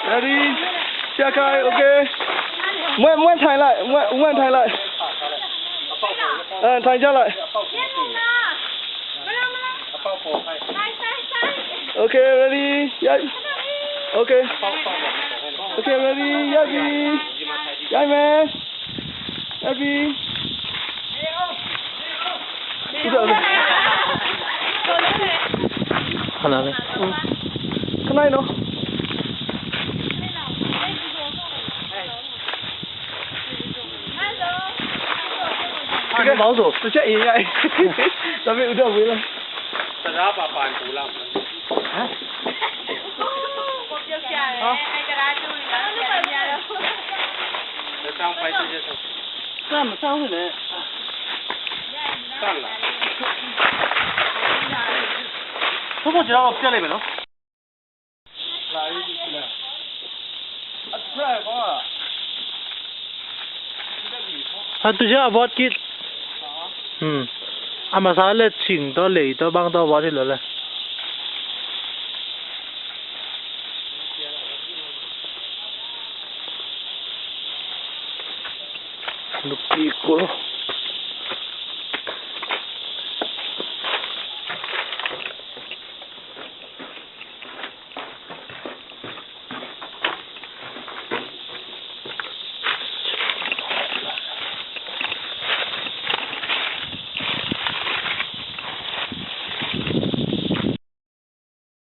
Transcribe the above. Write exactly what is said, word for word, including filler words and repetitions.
Ready? Siakai, okay. Muan, muan thai lai, muan, muan thai lai. Ah, thai ja lai. Okay, ready? Yai. Okay. Okay, ready? Yai bi. Yai man. Yai bi. Khanai no. Khanai no. Khanai no. Tapi udah boleh lah. Tara pa pan pulang. Ha? Datang pa itu je. Saan, saan hoi le. Saan la. Thu ko jira lo pia le be lo. Ha, tu ja a vot kit. Hmm. A masa le ching to lei to bang to vot hi lo le. Nupi ko.